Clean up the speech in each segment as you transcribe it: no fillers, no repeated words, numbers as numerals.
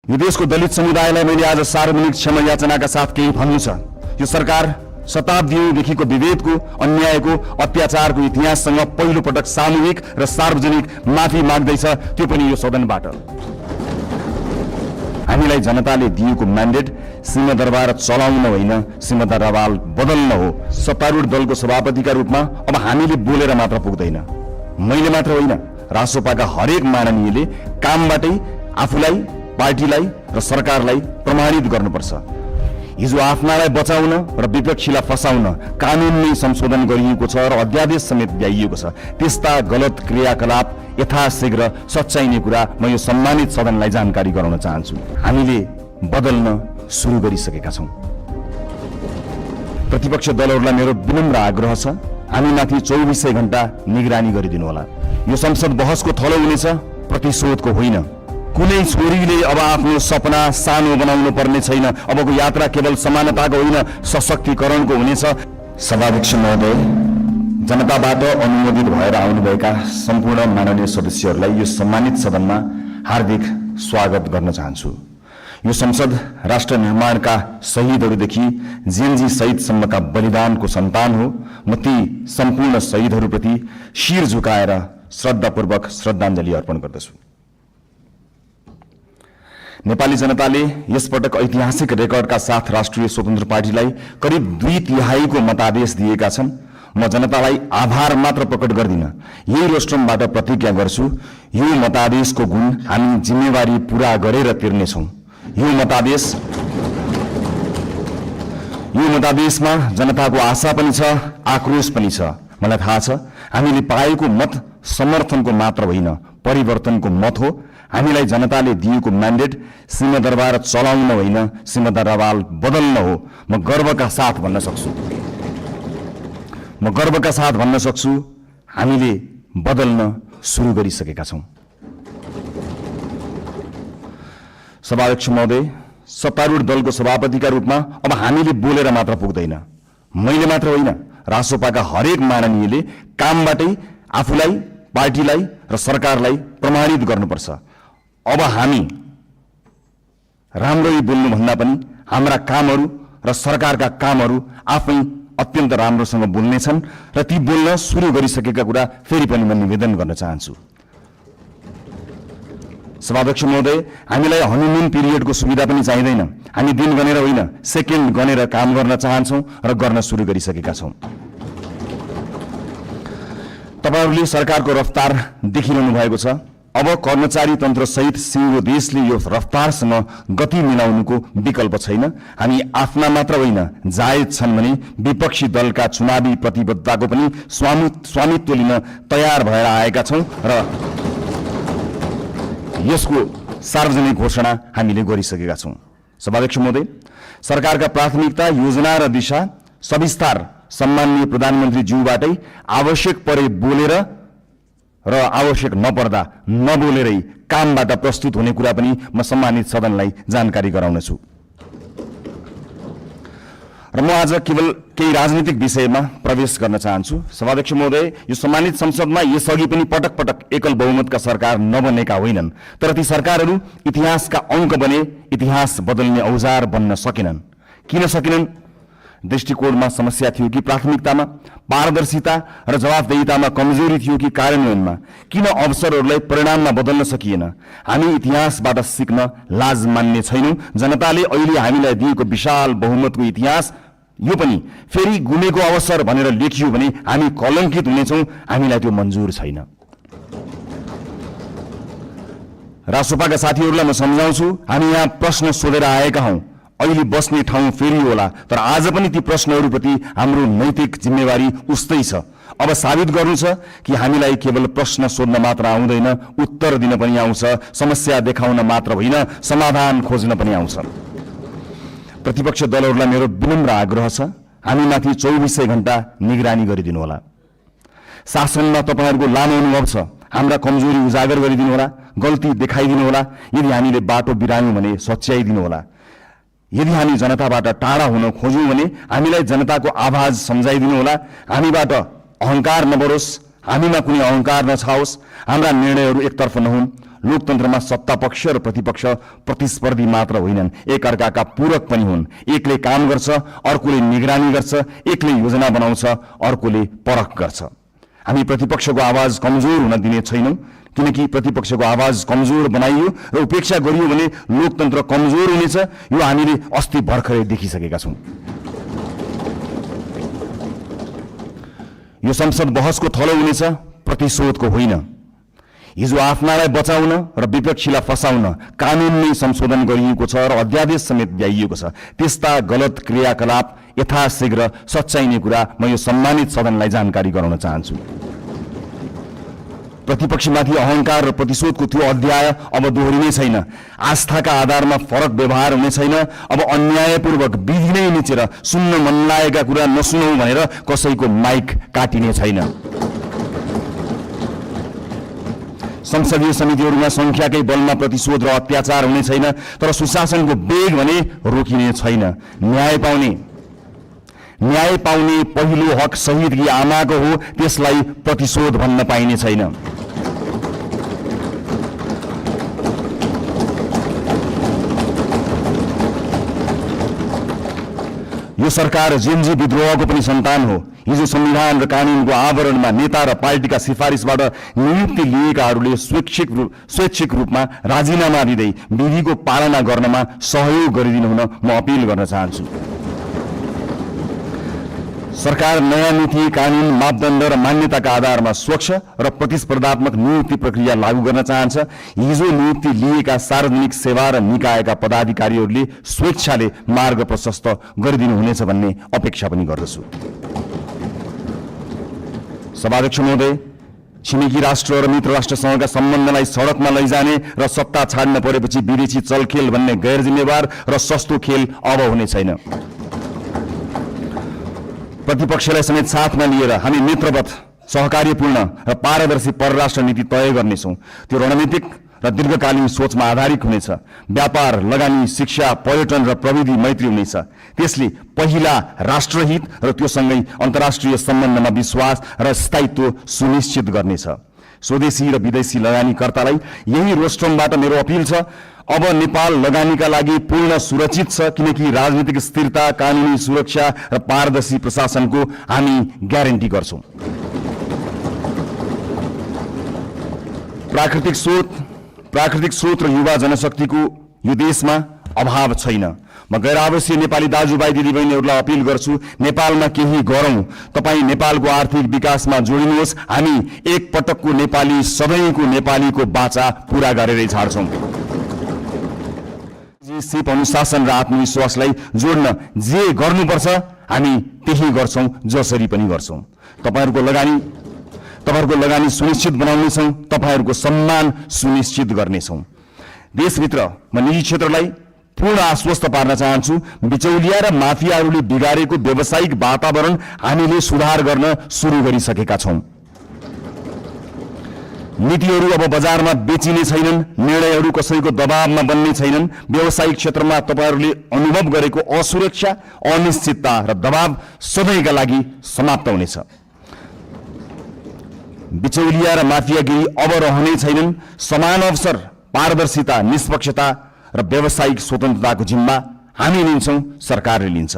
यो देशको दलित समुदायलाई मैले आज सार्वजनिक क्षमा याचनाका साथ केही भन्नु छ। यो सरकार शताब्दीदेखिको विभेदको, अन्यायको, अत्याचारको इतिहाससँग पहिलो पटक सामूहिक र सार्वजनिक माफी माग्दैछ, त्यो पनि यो सदनबाट। हामीलाई जनताले दिएको म्यान्डेट सिंहदरबार चलाउन होइन, सिंहदरबार बदल्न हो। सत्तारूढ दलको सभापतिका रूपमा अब हामीले बोलेर मात्र पुग्दैन। मैले मात्र होइन, रासोपाका हरेक माननीयले कामबाटै आफूलाई, पार्टीलाई र सरकारलाई प्रमाणित गर्नुपर्छ। हिजो आफ्नालाई बचाउन र विपक्षीलाई फसाउन कानूनमै संशोधन गरिएको छ र अध्यादेश समेत ल्याइएको छ। त्यस्ता गलत क्रियाकलाप यथाशीघ्र सच्याइने कुरा म यो सम्मानित सदनलाई जानकारी गराउन चाहन्छु। हामीले बदल्न सुरु गरिसकेका छौँ। प्रतिपक्ष दलहरूलाई मेरो विनम्र आग्रह छ, हामीमाथि 24 घण्टा निगरानी गरिदिनु होला। यो संसद बहसको थलो हुनेछ, प्रतिशोधको होइन। कुनै छोरीले अब आफ्नो सपना सानो बनाउनु पर्ने छैन। अबको यात्रा केवल समानताको होइन, सशक्तिकरणको हुनेछ। सभाध्यक्ष महोदय, जनताबाट अनुमोदित भएर आउनुभएका सम्पूर्ण माननीय सदस्यहरूलाई यो सम्मानित सदनमा हार्दिक स्वागत गर्न चाहन्छु। यो संसद राष्ट्र निर्माणका शहीदहरूदेखि जेएनजी शहीदसम्मका बलिदानको सन्तान हो। म ती सम्पूर्ण शहीदहरूप्रति शिर झुकाएर श्रद्धापूर्वक श्रद्धाञ्जली अर्पण गर्दछु। नेपाली जनताले यसपटक ऐतिहासिक रेकर्डका साथ राष्ट्रिय स्वतन्त्र पार्टीलाई करिब 2/3 मतादेश दिएका छन्। म जनतालाई आभार मात्र प्रकट गर्दिन, यही रोस्ट्रमबाट प्रतिज्ञा गर्छु, यो मतादेशको गुण हामी जिम्मेवारी पूरा गरेर तिर्नेछौँ। यो मतादेशमा जनताको आशा पनि छ, आक्रोश पनि छ। मलाई थाहा छ, हामीले पाएको मत समर्थनको मात्र होइन, परिवर्तनको मत हो। हामीलाई जनताले दिएको म्यान्डेट सिंहदरबार चलाउन होइन, सिंहदरबार बदल्न हो। म गर्वका साथ भन्न सक्छु, हामीले बदल्न सुरु गरिसकेका छौँ। सभाध्यक्ष महोदय, सत्तारूढ दलको सभापतिका रूपमा अब हामीले बोलेर मात्र पुग्दैन। मैले मात्र होइन, रासोपाका हरेक माननीयले कामबाटै आफूलाई, पार्टीलाई र सरकारलाई प्रमाणित गर्नुपर्छ। अब हामी राम्ररी बोल्नुभन्दा पनि हाम्रा कामहरू र सरकारका कामहरू आफै अत्यन्त राम्रोसँग बोल्नेछन् र ती बोल्न सुरु गरिसकेका कुरा फेरि पनि म निवेदन गर्न चाहन्छु। सभाध्यक्ष महोदय, हामीलाई हनीमुन पिरियडको सुविधा पनि चाहिँदैन। हामी दिन गनेर होइन, सेकेन्ड गनेर काम गर्न चाहन्छौँ र गर्न सुरु गरिसकेका छौँ। तपाईहरूले सरकारको रफ्तार देखिरहनु भएको छ। अब कर्मचारी तन्त्र सहित सिङ्गो देशले यो रफ्तारसँग गति मिलाउनुको विकल्प छैन। हामी आफ्ना मात्र होइन, जायज छन् भने विपक्षी दलका चुनावी प्रतिबद्धताको पनि स्वामित्व लिन तयार भएर आएका छौँ र यसको सार्वजनिक घोषणा हामीले गरिसकेका छौँ। सभाध्यक्ष महोदय, सरकारका प्राथमिकता, योजना र दिशा सविस्तार सम्माननीय प्रधानमन्त्री ज्यूबाटै आवश्यक परे बोलेर र आवश्यक नपर्दा नबोलेरै कामबाट प्रस्तुत हुने कुरा पनि म सम्मानित सदनलाई जानकारी गराउनेछु। र म आज केवल केही राजनीतिक विषयमा प्रवेश गर्न चाहन्छु। सभाध्यक्ष महोदय, यो सम्मानित संसदमा यसअघि पनि पटक पटक एकल बहुमतका सरकार नबनेका होइनन्, तर ती सरकारहरू इतिहासका अङ्क बने, इतिहास बदल्ने औजार बन्न सकेनन्। किन सकेनन्? दृष्टिकोणमा समस्या थियो कि प्राथमिकतामा, पारदर्शिता र जवाफदेहितामा कमजोरी थियो कि कार्यान्वयनमा? किन अवसरहरूलाई परिणाममा बदल्न सकिएन? हामी इतिहासबाट सिक्न लाज मान्ने छैनौँ। जनताले अहिले हामीलाई दिएको विशाल बहुमतको इतिहास यो पनि फेरि गुमेको अवसर भनेर लेखियो भने हामी कलङ्कित हुनेछौँ। हामीलाई त्यो मन्जुर छैन। रासोपाका साथीहरूलाई म सम्झाउँछु, हामी यहाँ प्रश्न सोधेर आएका हौँ। अहिले बस्ने ठाउँ फेरि होला, तर आज पनि ती प्रश्नहरूप्रति हाम्रो नैतिक जिम्मेवारी उस्तै छ। अब साबित गर्नु छ कि हामीलाई केवल प्रश्न सोध्न मात्र आउँदैन, उत्तर दिन पनि आउँछ। समस्या देखाउन मात्र होइन, समाधान खोज्न पनि आउँछ। प्रतिपक्ष दलहरूलाई मेरो विनम्र आग्रह छ, हामीमाथि 24 घण्टा निगरानी गरिदिनु होला। शासनमा तपाईँहरूको लामो अनुभव छ, हाम्रा कमजोरी उजागर गरिदिनु होला, गल्ती देखाइदिनु होला। यदि हामीले बाटो बिरायौँ भने सच्याइदिनु होला। यदि हामी जनताबाट टाढा हुन खोज्यौँ भने हामीलाई जनताको आवाज सम्झाइदिनु होला। हामीबाट अहंकार नबढोस्, हामीमा कुनै अहंकार नछाओस्, हाम्रा निर्णयहरू एकतर्फ नहुन्। लोकतन्त्रमा सत्तापक्ष र प्रतिपक्ष प्रतिस्पर्धी मात्र होइनन्, एकअर्काका पूरक पनि हुन्। एकले काम गर्छ, अर्कोले निगरानी गर्छ, एकले योजना बनाउँछ, अर्कोले परख गर्छ। हामी प्रतिपक्षको आवाज कमजोर हुन दिने छैनौं, किनकि प्रतिपक्षको आवाज कमजोर बनाइयो र उपेक्षा गरियो भने लोकतन्त्र कमजोर हुनेछ। यो हामीले अस्ति भर्खरै देखिसकेका छौं। यो संसद बहसको थलो हुनेछ, प्रतिशोधको होइन। हिजो आफ्नालाई बचाउन र विपक्षीलाई फसाउन कानून नै संशोधन गरिएको छ र अध्यादेश समेत ल्याइएको छ। त्यस्ता गलत क्रियाकलाप यथाशीघ्र सच्याइने कुरा म यो सम्मानित सदनलाई जानकारी गराउन चाहन्छु। प्रतिपक्षमाथि अहंकार र प्रतिशोधको त्यो अध्याय अब दोहोरिने छैन। आस्थाका आधारमा फरक व्यवहार हुने छैन। अब अन्यायपूर्वक विधि नै निचेर सुन्न मन लागेका कुरा नसुनौ भनेर कसैको माइक काटिने छैन। संसदीय समितिहरूमा संख्याकै बलमा प्रतिशोध र अत्याचार हुने छैन, तर सुशासनको वेग भने रोकिने छैन। न्याय पाउने पहिलो हक शहीदकी आमाको हो, त्यसलाई प्रतिशोध भन्न पाइने छैन। यो सरकार जेनजी विद्रोहको पनि सन्तान हो। हिजो संविधान र कानूनको आवरणमा नेता र पार्टीका सिफारिसबाट नियुक्ति लिएकाहरूले स्वैच्छिक रूपमा राजीनामा दिँदै विधिको पालना गर्नमा सहयोग गरिदिनु हुन म अपिल गर्न चाहन्छु। सरकार नयाँ नीति, कानून, मापदण्ड र मान्यताका आधारमा स्वच्छ र प्रतिस्पर्धात्मक नियुक्ति प्रक्रिया लागू गर्न चाहन्छ। हिजो नियुक्ति लिएका सार्वजनिक सेवा र निकायका पदाधिकारीहरूले स्वेच्छाले मार्ग प्रशस्त गरिदिनु हुनेछ भन्ने अपेक्षा पनि गर्दछु। सभाध्यक्ष महोदय, छिमेकी राष्ट्र र मित्र राष्ट्रसँगका सम्बन्धलाई सडकमा लैजाने र सत्ता छाड्न परेपछि विदेशी चलखेल भन्ने गैर जिम्मेवार र सस्तो खेल अब हुने छैन। प्रतिपक्षलाई समेत साथमा लिएर हामी मित्रवत, सहकार्यपूर्ण र पारदर्शी परराष्ट्र नीति तय गर्नेछौँ। त्यो रणनीतिक र दीर्घकालीन सोचमा आधारित हुनेछ। व्यापार, लगानी, शिक्षा, पर्यटन र प्रविधि मैत्री हुनेछ। त्यसले पहिला राष्ट्रहित र त्योसँगै अन्तर्राष्ट्रिय सम्बन्धमा विश्वास र स्थायित्व सुनिश्चित गर्नेछ। स्वदेशी र विदेशी लगानीकर्तालाई यही रोस्ट्रमबाट मेरो अपिल छ, अब नेपाल लगानीका लागि पूर्ण सुरक्षित छ, किनकि राजनीतिक स्थिरता, कानूनी सुरक्षा र पारदर्शी प्रशासनको हामी ग्यारेन्टी गर्छौं। प्राकृतिक स्रोत र युवा जनशक्तिको यो देशमा अभाव छैन। म गैर आवासीय नेपाली दाजुभाइ दिदीबहिनीहरूलाई अपिल गर्छु, नेपालमा केही गरौं। तपाई नेपालको आर्थिक विकासमा जोडिनुहोस्। हामी एक पटकको नेपाली, सधैँको नेपालीको बाचा पूरा गरेरै छाड्छौं। सिप अनुशासन र आत्मविश्वासलाई जोड्न जे गर्नुपर्छ हामी त्यही गर्छौं, जसरी पनि गर्छौं। तपाईहरुको लगानी सुनिश्चित बनाउनेछौं, तपाईहरुको सम्मान सुनिश्चित गर्नेछौं। देशभित्र म निजी क्षेत्रलाई पूर्ण आश्वस्त पार्न चाहन्छु, बिचौलिया र माफियाहरूले बिगारेको व्यावसायिक वातावरण हामीले सुधार गर्न सुरु गरिसकेका छौं। नीतिहरू अब बजारमा बेचिने छैनन्, निर्णयहरू कसैको दबावमा बन्ने छैनन्। व्यावसायिक क्षेत्रमा तपाईहरुले अनुभव गरेको असुरक्षा, अनिश्चितता र दबाव सधैँका लागि समाप्त हुनेछ। बिचौलिया र माफियागिरी अब रहने छैनन्। समान अवसर, पारदर्शिता, निष्पक्षता र व्यावसायिक स्वतन्त्रताको जिम्मा हामी लिन्छौं, सरकारले लिन्छ।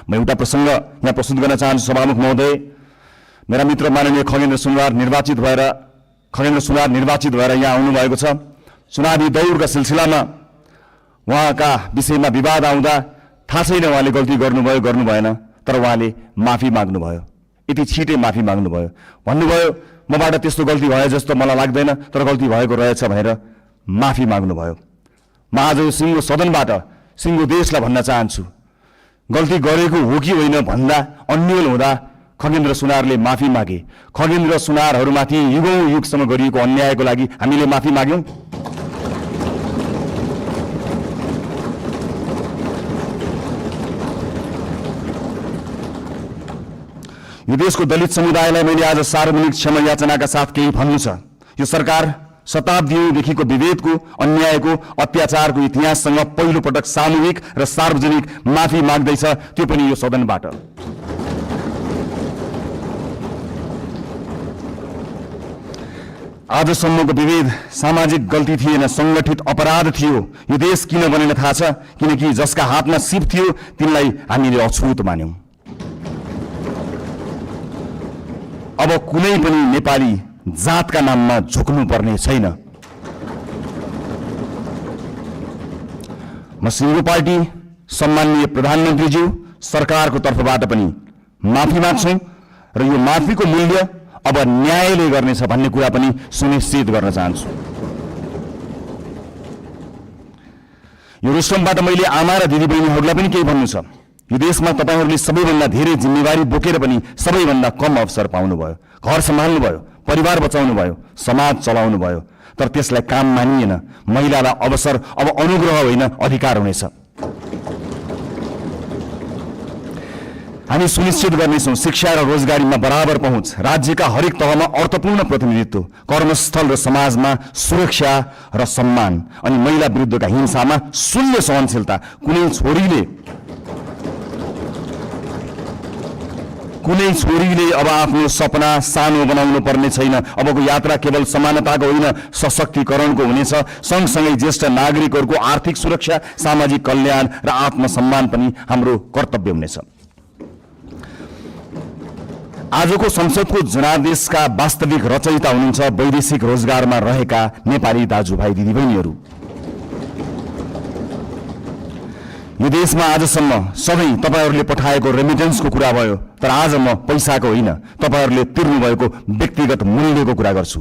म एउटा प्रसंग यहाँ प्रस्तुत गर्न चाहन्छु। सभामुख महोदय, मेरा मित्र माननीय खगेन्द्र सुनवार निर्वाचित भएर यहाँ आउनु भएको छ। चुनावी दौडका सिलसिलामा उहाँका विषयमा विवाद आउँदा थाहा छैन उहाँले गल्ती गर्नुभयो गर्नु भएन, तर उहाँले माफी माग्नुभयो। यति छिटै माफी माग्नुभयो, भन्नुभयो मबाट त्यस्तो गल्ती भयो जस्तो मलाई लाग्दैन, तर गल्ती भएको रहेछ भनेर माफी माग्नुभयो। म आज सिङ्गो सदनबाट सिङ्गो देशलाई भन्न चाहन्छु, गल्ती गरेको हो कि होइन भन्दा अन्यल हुँदा खगेन्द्र सुनारले माफी मागे। खगेन्द्र सुनारहरूमाथि युगौं युगसम्म गरिएको अन्यायको लागि हामीले माफी माग्यौं। यो देशको दलित समुदायलाई मैले आज सार्वजनिक क्षमा याचनाका साथ केही भन्नु छ। यो सरकार शताब्दीदेखिको विभेदको, अन्यायको, अत्याचारको इतिहाससँग पहिलो पटक सामूहिक र सार्वजनिक माफी माग्दैछ, त्यो पनि यो सदनबाट। आजसम्मको विभेद सामाजिक गल्ती थिएन, संगठित अपराध थियो। यो देश किन बनेन थाहा छ? किनकि जसका हातमा सिप थियो तिनलाई हामीले अछुत मान्यौं। अब कुनै पनि नेपाली जातका नाममा झुक्नु पर्ने छैन। म सिङ्गो पार्टी सम्माननीय प्रधानमन्त्रीज्यू सरकारको तर्फबाट पनि माफी माग्छौं र यो माफीको मूल्य अब न्यायले गर्नेछ भन्ने कुरा पनि सुनिश्चित गर्न चाहन्छु। यो रुस्टमबाट मैले आमा र दिदीबहिनीहरूलाई पनि केही भन्नु छ। यो देशमा तपाईहरूले सबैभन्दा धेरै जिम्मेवारी बोकेर पनि सबैभन्दा कम अवसर पाउनुभयो। घर सम्हाल्नु भयो, परिवार बचाउनु भयो, समाज चलाउनु भयो, तर त्यसलाई काम मानिएन। महिलालाई अवसर अब अनुग्रह होइन अधिकार हुनेछ। हामी सुनिश्चित गर्नेछौँ शिक्षा र रोजगारीमा बराबर पहुँच, राज्यका हरेक तहमा अर्थपूर्ण प्रतिनिधित्व, कर्मस्थल र समाजमा सुरक्षा र सम्मान, अनि महिला विरुद्धका हिंसामा शून्य सहनशीलता। कुनै छोरीले अब आफ्नो सपना सानो बनाउनु पर्ने छैन। अबको यात्रा केवल समानताको होइन सशक्तिकरणको हुनेछ। सँगसँगै ज्येष्ठ नागरिकहरूको आर्थिक सुरक्षा, सामाजिक कल्याण र आत्मसम्मान पनि हाम्रो कर्तव्य हुनेछ। आजको संसदको जनादेशका वास्तविक रचयिता हुनुहुन्छ वैदेशिक रोजगारमा रहेका नेपाली दाजुभाइ दिदीबहिनीहरू। यो देशमा आजसम्म सधैँ तपाईहरूले पठाएको रेमिटेन्सको कुरा भयो, तर आज म पैसाको होइन तपाईहरूले तिर्नु भएको व्यक्तिगत मूल्यको कुरा गर्छु।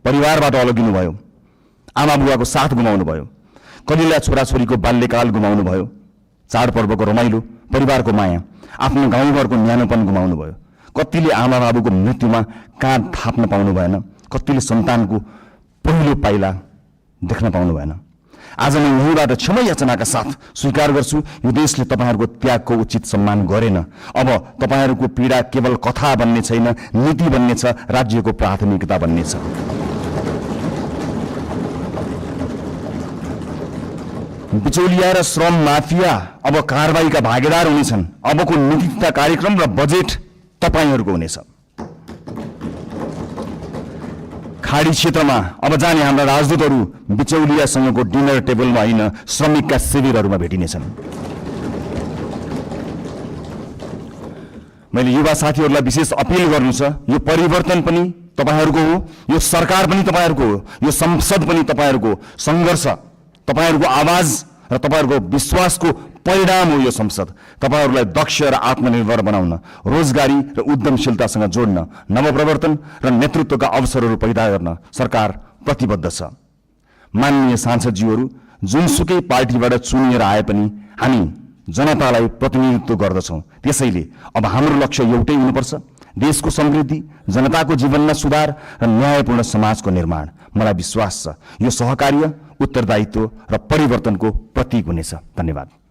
परिवारबाट अलगिनु भयो, आमा बुवाको साथ गुमाउनु भयो, कलिला छोराछोरीको बाल्यकाल गुमाउनु भयो, चाडपर्वको रमाइलो, परिवारको माया, आफ्नो गाउँघरको न्यानोपन गुमाउनु भयो। कतिले आमा बाबुको मृत्युमा काँध थाप्न पाउनु भएन, कतिले सन्तानको पहिलो पाइला देख्न पाउनु भएन। आज म यहीँबाट क्षमा याचनाका साथ स्वीकार गर्छु, यो देशले तपाईहरूको त्यागको उचित सम्मान गरेन। अब तपाईहरूको पीडा केवल कथा बन्ने छैन, नीति बन्ने छ, राज्यको प्राथमिकता बन्ने छ। बिचौलिया र श्रम माफिया अब कारबाहीका भागीदार हुनेछन्। अबको नीति तथा कार्यक्रम र बजेट तपाईहरूको हुनेछ। खाडी क्षेत्रमा अब जाने हाम्रा राजदूतहरू बिचौलियासँगको डिनर टेबलमा होइन श्रमिकका शिविरहरूमा भेटिनेछन्। मैले युवा साथीहरूलाई विशेष अपील गर्नु छ, यो परिवर्तन पनि तपाईहरूको हो, यो सरकार पनि तपाईहरूको हो, यो संसद पनि तपाईहरूको सङ्घर्ष, तपाईहरूको आवाज र तपाईहरूको विश्वासको परिणाम हो यो संसद। तपाईहरूलाई दक्ष र आत्मनिर्भर बनाउन, रोजगारी र उद्यमशीलतासँग जोड्न, नवप्रवर्तन र नेतृत्वका अवसरहरू पैदा गर्न सरकार प्रतिबद्ध छ। माननीय सांसदज्यूहरू, जुनसुकै पार्टीबाट चुनिएर आए पनि हामी जनतालाई प्रतिनिधित्व गर्दछौँ। त्यसैले अब हाम्रो लक्ष्य एउटै हुनुपर्छ, देशको समृद्धि, जनताको जीवनमा सुधार र न्यायपूर्ण समाजको निर्माण। मलाई विश्वास छ यो सहकार्य, उत्तरदायित्व र परिवर्तनको प्रतीक हुनेछ। धन्यवाद।